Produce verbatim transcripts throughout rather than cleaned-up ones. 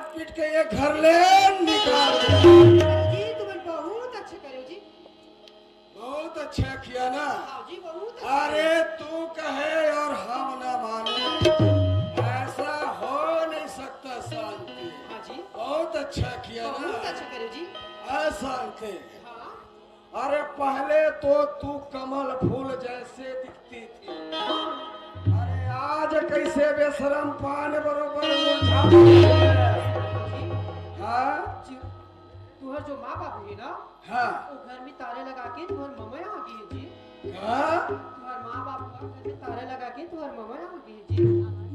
पीट के ये घर ले निकाल दिया। जी, तुमन बहुत अच्छा करे जी। बहुत अच्छा किया ना। हाँ जी, बहुत अच्छा। अरे, तू कहे और हम ना माने, ऐसा हो नहीं सकता शांति। हाँ जी। बहुत अच्छा किया ना। बहुत अच्छा करे जी। हाँ शांति। हाँ। अरे, पहले तो तू कमल फूल जैसे दिखती थी। अरे, आज कैसे बेशरम पान बरोबर मुरझा गई है। हाँ? जी, तुहर जो माँ बाबू हे ना, हाँ। वो घर में ताला लगा के तुहर ममा यहाँ आ गई जी। हाँ? तुहर माँ बाबू का घर में ताला लगा के तुहर ममा यहाँ आ गई जी।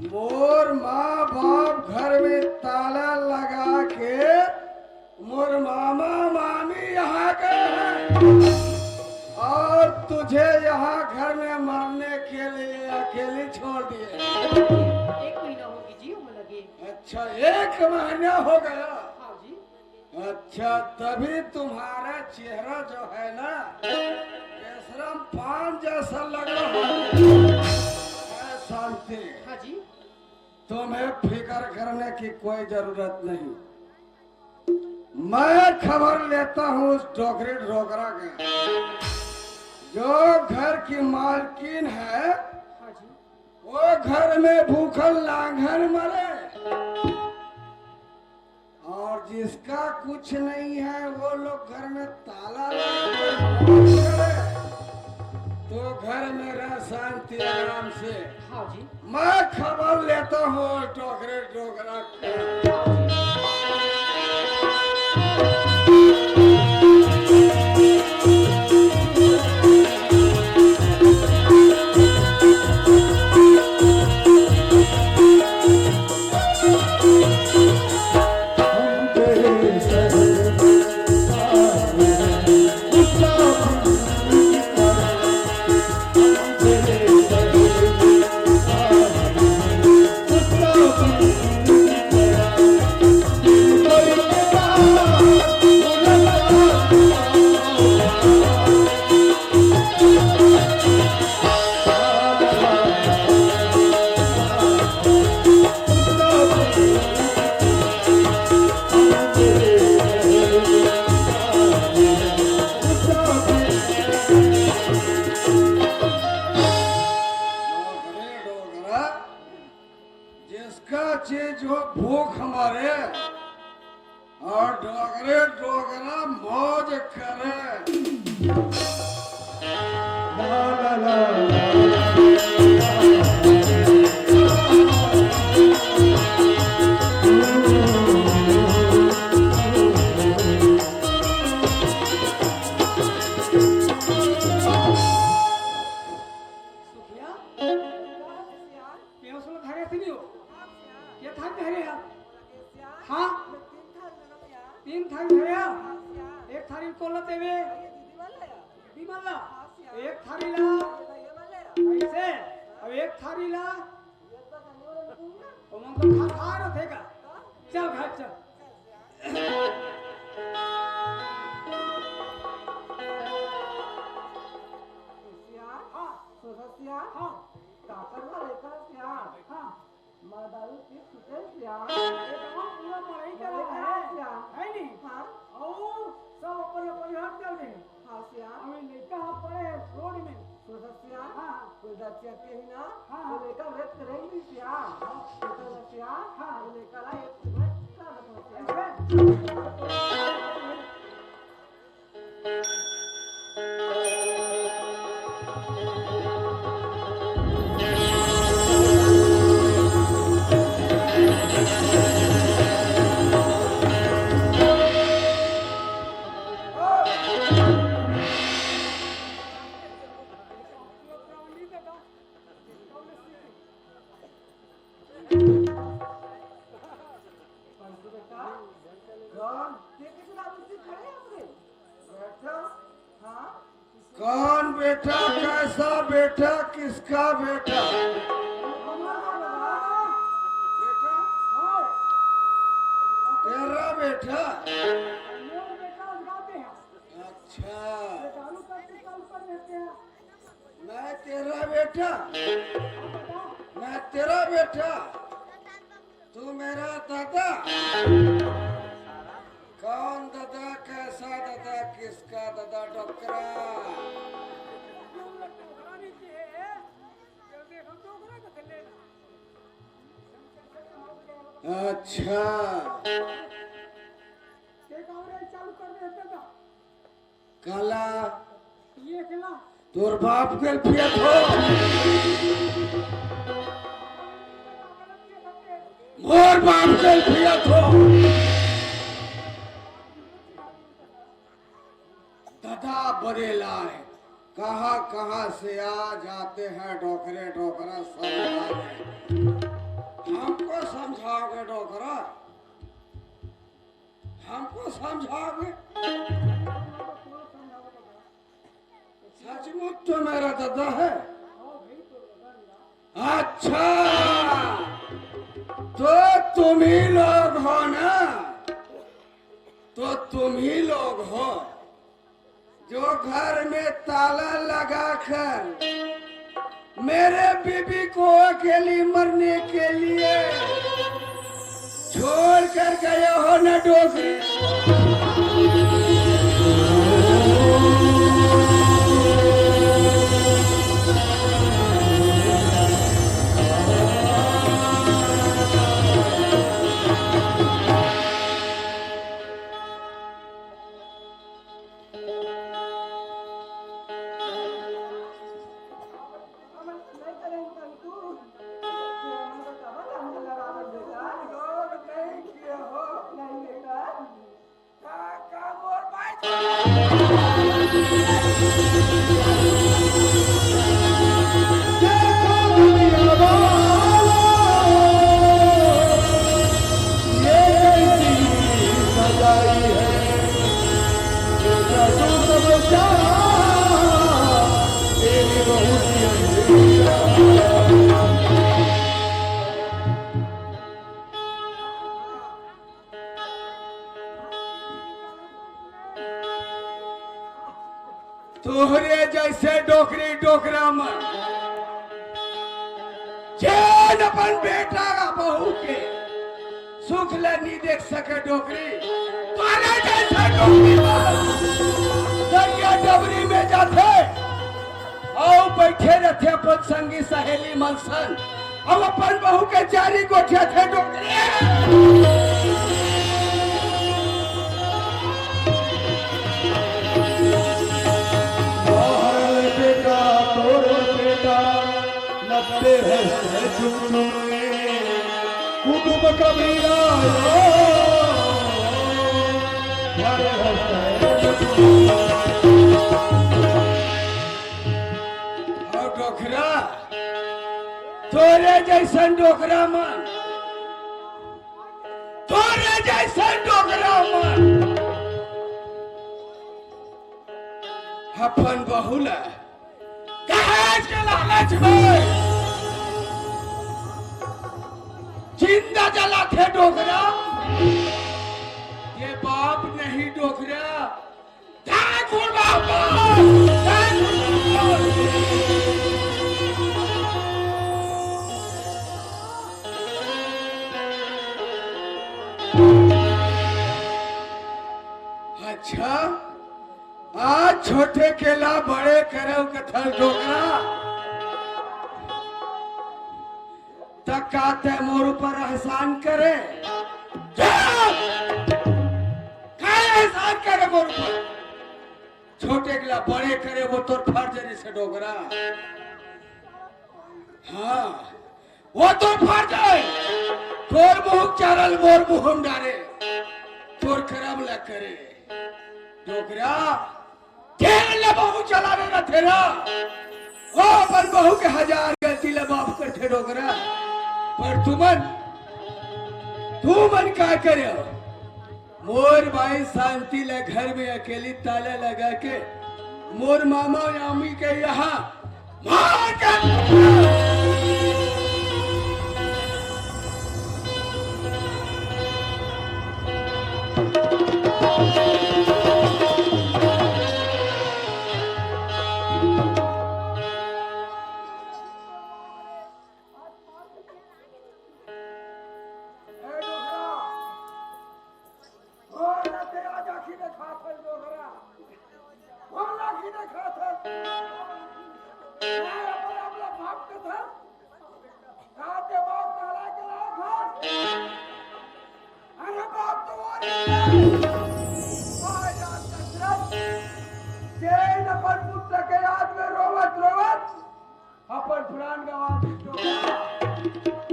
मोर माँ बाप घर में ताला लगा के मोर मामा मामी यहाँ गए हैं और तुझे यहाँ घर में मरने के लिए अकेली छोड़ दिए। एक महीना होगी जी, वो लगे। अच्छा, एक महीना हो गया। हाँ जी। अच्छा, तभी तुम्हारा चेहरा जो है ना, बेशरम पान जैसा लगा है। शांति। हाँ जी। तुम्हें फिक्र करने की कोई जरूरत नहीं। मैं खबर लेता हूँ उस डोकरी डोकरा का, जो घर की मालकिन है, हाँ जी। वो घर में भूखल लांघन मरे, और जिसका कुछ नहीं है, वो लोग घर में ताला लगा के बंद करे, तो घर में रह शांति आराम से। हाँ जी। मैं खबर लेता हूँ डोकरे डोकरा। जिसका चीज हो भूख मरे और डोकरे डोकरा मौज करे। सुखिया, केवसुल धरे थी नहीं हो? ये थारी धरे यार। हाँ? तीन थारी धरे यार। एक थारी कोला तेवे। दीदी मल्ला। एक थारी ला। ऐसे। अब एक थारी ला। तो मन तो खा, खा रहे थे का? चल घर चल। सियार? हाँ। सोझा सियार? हाँ। काकर वाले का सियार? हाँ। माँ दारू पी सुते सियार? ये गाँव पूरा पढ़ाई करा है। सियार? है नहीं? हाँ। और सब अपन अपन घर चल रहे हैं। हाँ सियार। अभी लड़का हम पड़े हैं रोड में। सोझा सियार? हाँ, हाँ। कोई दचिया के ही ना, हाँ, हाँ। वो लेकर रेप करेंगे सियार। हाँ। सोझा सियार? हाँ। वो लेकर आए, एक सियार। ऐसे? कौन? ये किसी बात से खड़े हैं अपने? बैठो। हाँ? कौन बेटा, कैसा बेटा, किसका बेटा? हमारा बेटा। बेटा? हाँ। तेरा बेटा? मेरा बेटा, हम जाते हैं। अच्छा। ये दारू का किस्सा ऊपर रहते हैं। मैं तेरा बेटा, मैं तेरा बेटा, तू मेरा दादा? कौन दादा, कैसा दादा, किसका दादा? डोकरा। अच्छा। काला? तोर बाप के पियत हो? मोर बाप के पियत हो? दादा बड़े लाए, कहाँ कहाँ से आ जाते हैं डोकरे, डोकरा समझाने। हमको समझाओगे डोकरा? हमको समझाओगे? सचमुच तो मेरा दादा है। अच्छा, तो तुम ही लोग हो ना? तो तुम ही लोग हो जो घर में ताला लगाकर मेरे बीबी को अकेली मरने के लिए छोड़ कर गए हो ना डोकरी। तोहरे जैसे डोकरी डोकरा मन जेन अपन बेटा का बहू के सुख ले नहीं देख सके डोकरी, तोहरे जैसे डोकरी मन दरिया डबरी में जाथे। अउ बइठे रथे अपन संगी सहेली मन संग, अउ अपन बहू के जारी गोठियाथे डोकरी। मोहर बेटा, तोर बेटा, लत्ते हंसते चुमचुमे, कुटुम कबीरा, घर हंसते चुमचुमे। अउ डोकरा, तोरे जैसन डोकरा मन, तोरे जैसन डोकरा मन अपन बहू ला दहेज के लालच में जिंदा जलाथे डोकरा। ये बाप नहीं डोकरा, अच्छा, आज छोटे के ला बड़े करव कथस डोकरा, त का तैं मोर ऊपर एहसान करे? चुप! काय एहसान करे मोर ऊपर? छोटे के ला बड़े करे वो तोर फर्ज रहिसे डोकरा। हाँ, वो तोर फर्ज हे। तोर मुहूं चारल मोर मुहूं डारे, तोर करम ला करे डोकरा। जेन ला बहू चलावे रथे ना, वो अपन बहू के हजार गलती ला माफ करथे डोकरा। पर तुमन, तुमन का करे? मोर बाई शांति ला घर में अकेली ताला लगा के मोर मामा मामी के यहाँ मार के महाराज दशरथ, जेन अपन पुत्र के याद में रोवत रोवत अपन प्राण गंवा दिस,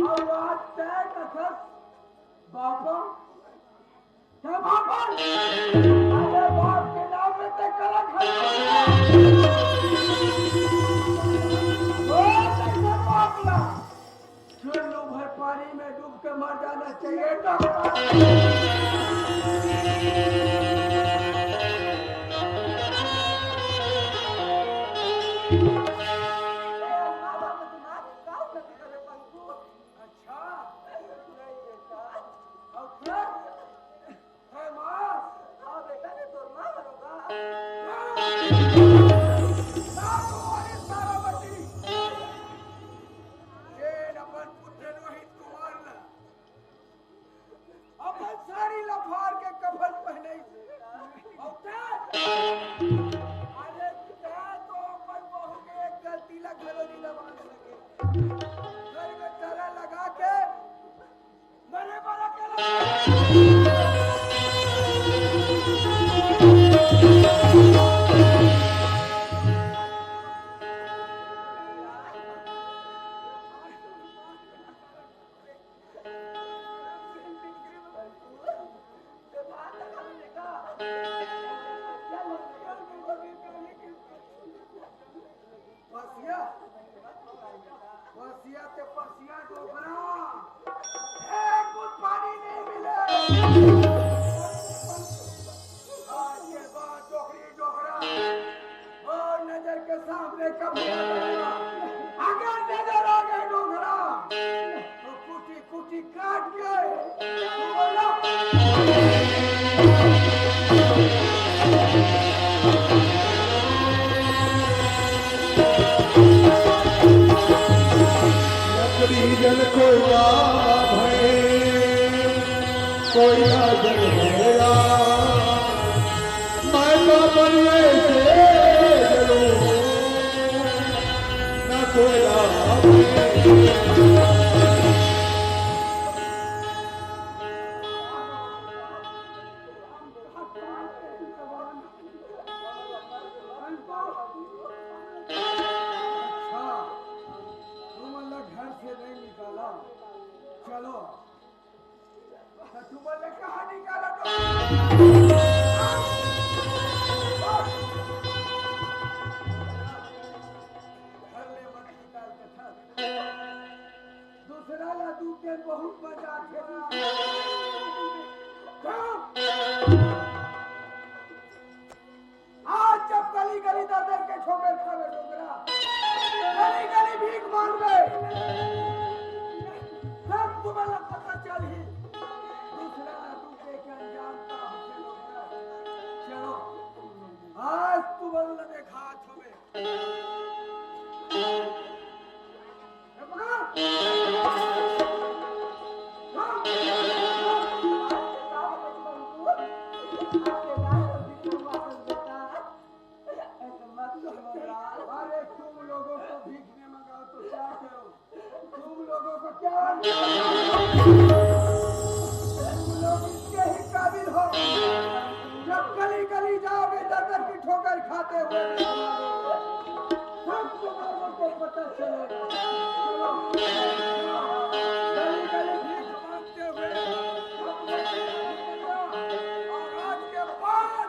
अउ आज तैं कथस, बापा, तैं बापा, अरे बाप के नाम में तैं कलंक हटा। ओ, तैं बाप ला चुल्लू भर पानी में डूब के मर जाना चाहिए, डॉक्टर। अच्छा। अउ फिर? हे माँ! हाँ बेटा, मैं तोर माँ बनूंगा। ना तुम्हारी तारावती। जेन अपन पुत्र रोहित कुमार ला अपन साड़ी ला फाड़ के कफन पहनाइस। अउ तैं, अरे तैं तो अपन बहू के एक गलती ला घलो नइ दबा सके। घर में ताला लगा के मरे वाला के पसिया, पसिया ते पसिया डोकरा, एक बूंद पानी नहीं मिले। आज के बाद डोकरी डोकरा, ओ नजर के सामने कभी ना आएगा। अगर नजर आ गए डोकरा, तो कुटी कुटी काट के बोला। लकड़ी जल कोयला भय, कोयला जल भया। मैं तो बनवे से जलूं, ना कोयला भय। अच्छा, तुमन ला घर से नहीं निकाला, चलो। तो तुमन ला कहाँ निकाला तो? घर ले मत निकाल के था। दूसरा ला दूध दे, बहुत मजा आथे। आज जब गली गली दर दर के ठोकर खावे डोकरा, गली गली भीख मांगबे, तब तुमन ला पता चलही दूसरा ला दूध दे के अंजाम का होथे डोकरा। चलो, आज तुमन ला देखात हवे। अरे, तुम लोगों को भीख में मंगाओ तो क्या करो? तुम लोगों को क्या, तुम लोग इसके ही काबिल हो। जब गली गली जाओगे, दर दर की ठोकर खाते हुए, तब तुम लोगों को पता चलेगा। गली गली भीख मांगते हुए, और आज के बाद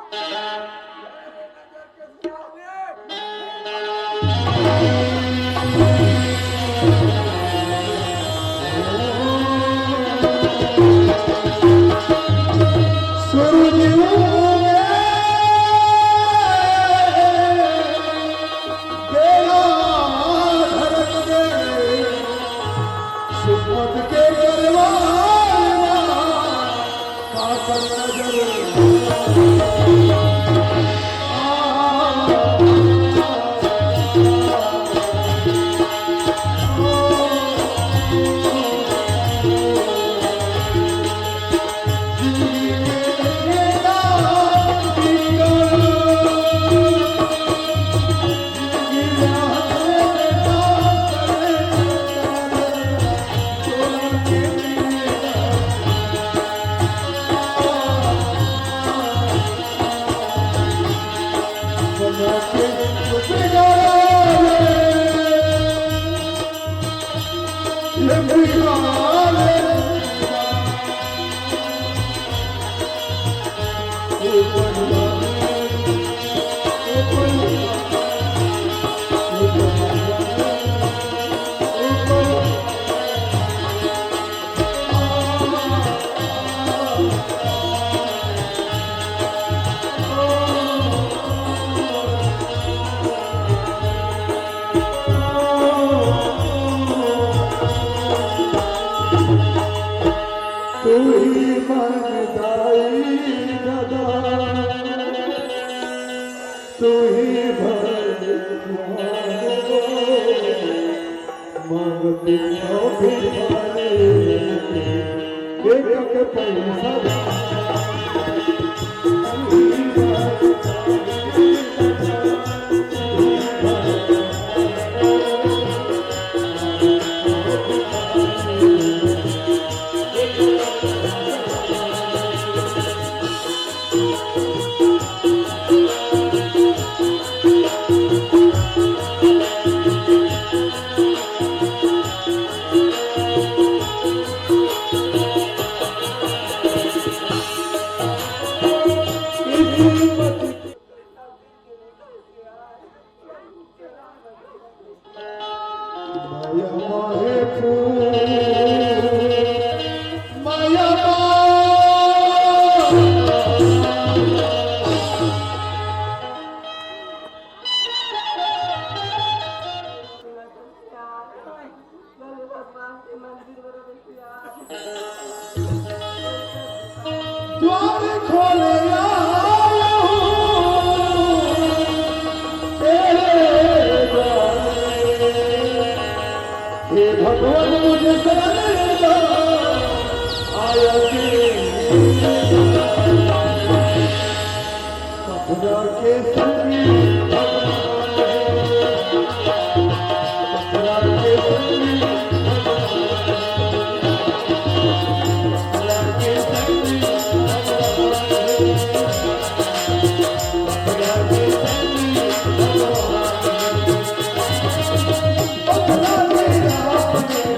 तू ही मन दाई ददा, तू ही भगवान, मांगते हो भिखारी, एक एक पैसा। द्वार खोले आया हूँ तेरे द्वार। हे भगवान, मुझे शरण दे, आया जी। सपना के संगी भगवान है। सपना के संगी भगवान है। सपना के संगी भगवान है। सपना के संगी भगवान है।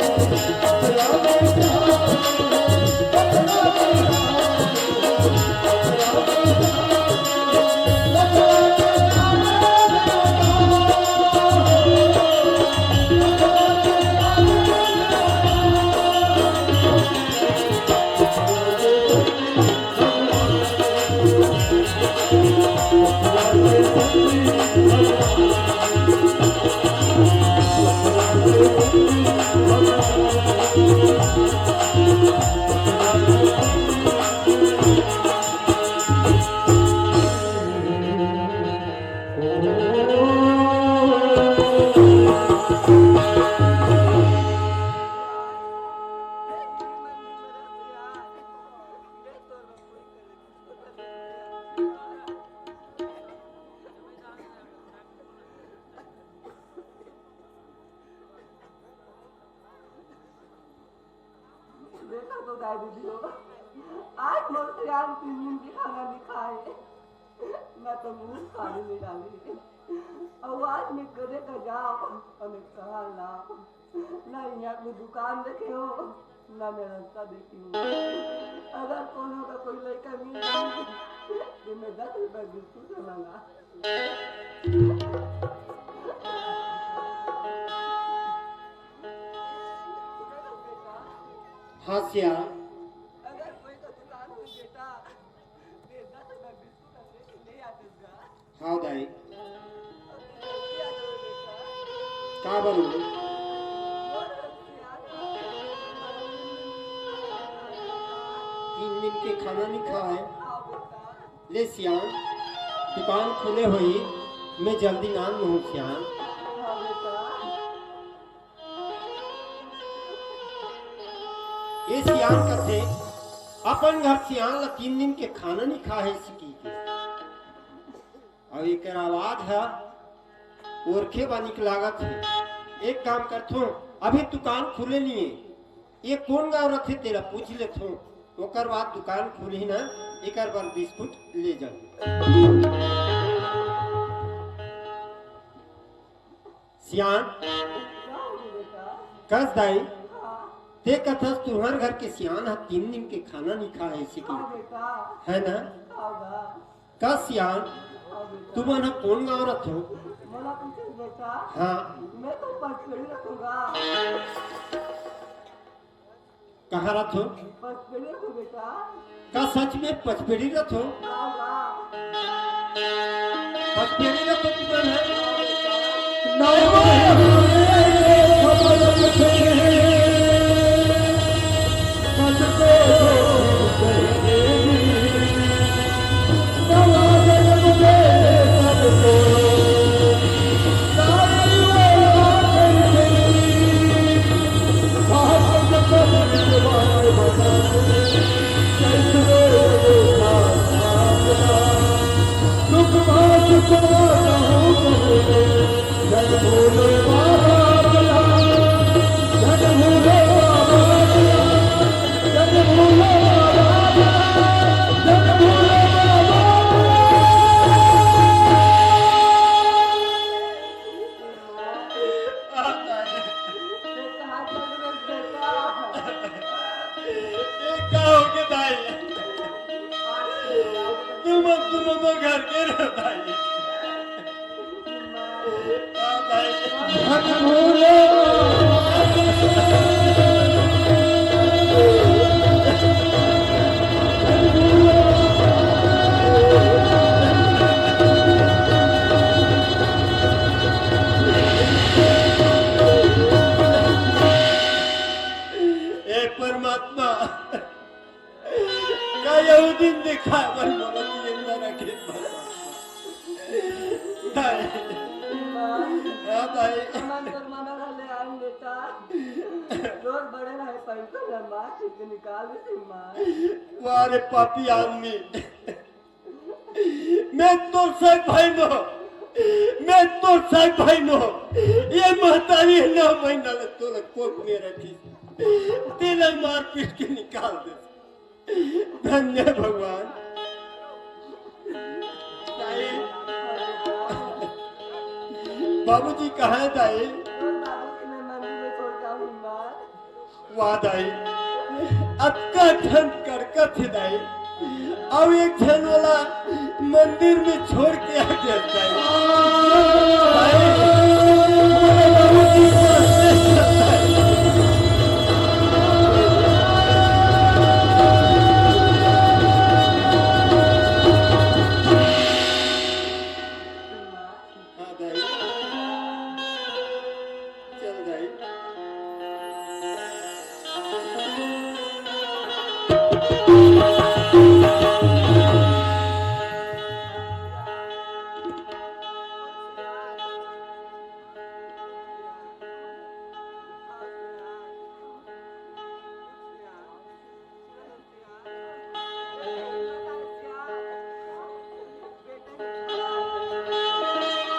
देखा तो दाई दीदी हो, आज मोर सियान तीन दिन के खाना नहीं खाए, ना तो मुंह पानी नहीं डाले। अउ आज मैं करे का जाओ, अउ मैं कहाँ लाओ? ना यहाँ कोई दुकान देखे हो, ना मैं रास्ता देखी हो। अगर कोनो का कोई लड़का मिल जाए, तो मैं दस रुपए बिस्कुट से मंगा। हाँ सिया। अगर कोई का दुकान हो बेटा, दे दस रुपए बिस्कुट से ले आते गा। हाँ दाई। का बोलू? तीन दिन के खाना नहीं खाए। ले सियान, दुकान खुले होही, मैं जल्दी नान हूँ सियान। ये सियान कथे, अपन घर सियान ला तीन दिन के खाना नहीं खाए सिकी के। अउ एकर आवाज ह ओरखे बा निक लागत हे। एक काम करथों, अभी दुकान खुले नहीं हे, ये कोन गांव रथे तेला पूछ लेथों, ओकर बाद दुकान खुलही ना, एकर बर बिस्कुट ले जाहूं। सियान, कस दाई, ते कथस तुंहर घर के सियान ह तीन दिन के खाना नइ खाए हे सिकी। हाँ बेटा। है ना? हाँ बा। का सियान? हाँ बेटा। तुमन ह कोन गाँव रथो? मोला पूछे बेटा। हाँ। मैं तो पचपेड़ी रथों गा। कहाँ रथो? पचपेड़ी रथों बेटा। का सच में पचपेड़ी रथो? हाँ बा। पचपेड़ी रथो तुमन ह? ये का हो गे दाई? तुम, तुम तो घर के रहो दाई। हाँ दाई। ए परमात्मा, का यहू दिन दिखाए बर मोला जिंदा रखे? दाई। हाँ दाई। हमन तोर मना ले आन बेटा। तोर बड़े भाई पैसा ला मार के निकाल दे मार। वाह रे पापी आदमी। मैं तो सही भाई नो, मैं तो सही भाई नो। ये महतारी नौ महीना ले तोला कोख में रखी, तेला मार पीट के निकाल दे। धन्य भगवान। दाई, बाबूजी कहाँ है दाई? वाह दाई, अतका ठन कड़कत हे दाई, अउ एक झन वाला मंदिर में छोड़ के आ गया दाई। दाई, मोला बाबूजी मरते दाई। हाँ दाई, चल दाई।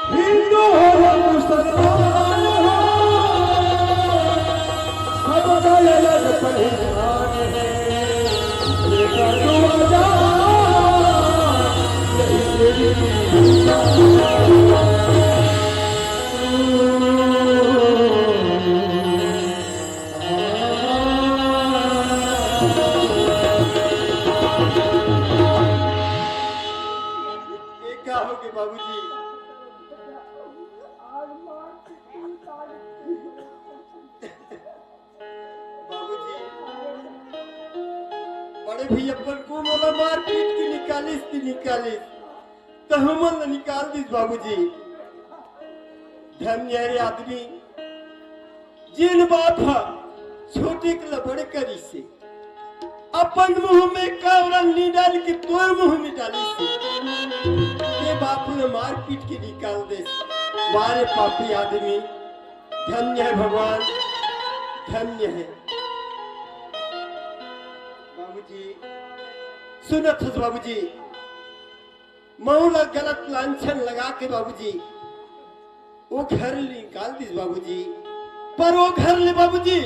हिंदू हो, मुसलमान हो, सबका अलग पहचान है। बेटा तू आजा, यही तेरी पहचान है। ये का हो गे बाबूजी? बाबूजी, बड़े भैया अपन को मोला मार पीट के निकालिस ती निकालिस, त हमन ला निकाल दिस बाबूजी। धन्य रे आदमी, जेन बाप ह छोटे के ल बड़े करिस हे, अपन मुंह में कावरा नी डाल के तोर मुंह में डालिस हे। ये बाप ल मार पीट के निकाल देस। वाह रे पापी आदमी, धन्य है भगवान, धन्य है। बाबूजी, सुनत हस बाबूजी, महू ला गलत लांछन लगा के बाबूजी, वो घर ले निकाल दिस बाबूजी। पर वो घर ले बाबूजी,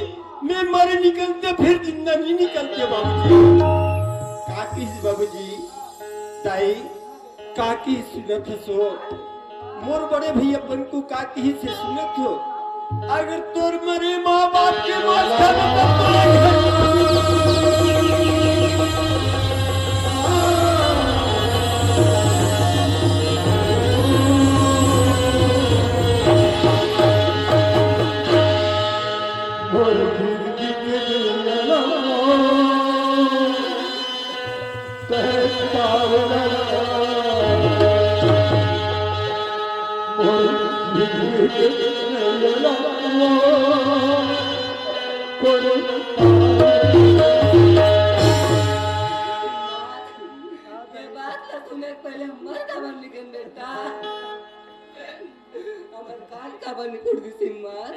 मैं मरे निकलते फिर जिंदा नहीं निकलते बाबूजी। का किहिस बाबूजी? दाई, का किहिस सुनत हस ओ? मोर बड़े भैया अपन को का किहिस सुनत हो? अगर तोर मरे माँ बाप के माथा में तो तोर ये बात ला सुने के पहले मर काबर निकन बेटा? हमर कान काबर निकुड़ गिस मर?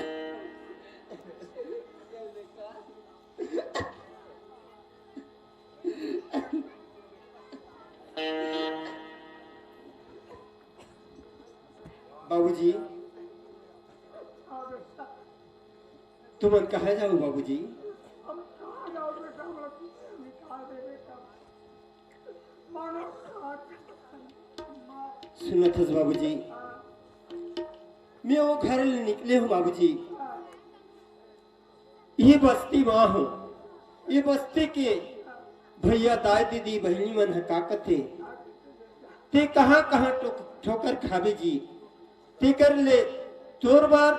बाबूजी, तुमन कहाँ जाओ बाबूजी? सुनत हस बाबूजी, मैं वो घर ले निकले हूँ बाबूजी। ये बस्ती माँ हो, ये बस्ती के भैया, दाई, दीदी, बहिनी मन ह का कथे, ते कहाँ कहाँ टोक-, ठोकर खाबे जी, तेकर ले तोर बर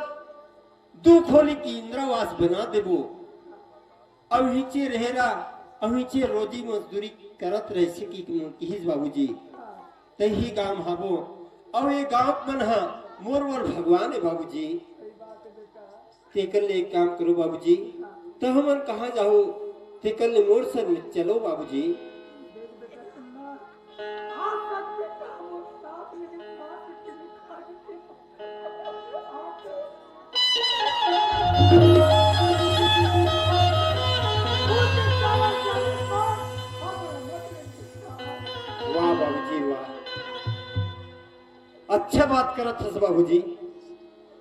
दू खोली की इंदिरावास बना देबो। अउ हिचे रहेरा, अउ हिचे रोजी मजदूरी करत रहे से कि मोर किहिस बाबूजी। तही गांव हाबो, अउ ये गांव मन ह मोर बर भगवान हे बाबूजी। तेकर ले एक काम करो बाबूजी, त हमन कहाँ जाहू, तेकर ले मोर संग में चलो बाबूजी। वाह बाबूजी, वाह। अच्छा बात करत हस बाबूजी।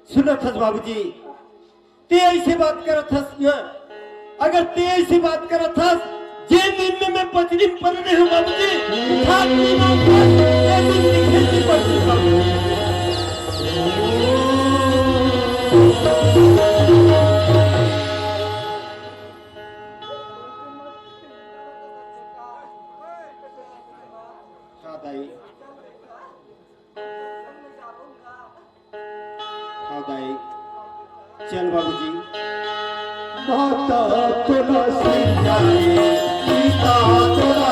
सुनत हस बाबूजी, ते ऐसे बात करत हस ना। अगर ते ऐसे बात करत हस, जे दिन में मैं पचरी में पड़ रहे हूँ बाबूजी, उठा के ना उठा, ते दिन निकल के पड़ रहे बाबूजी। हाँ दाई। हाँ दाई, चल बाबूजी। माता तोला सिंगारे, पिता तोला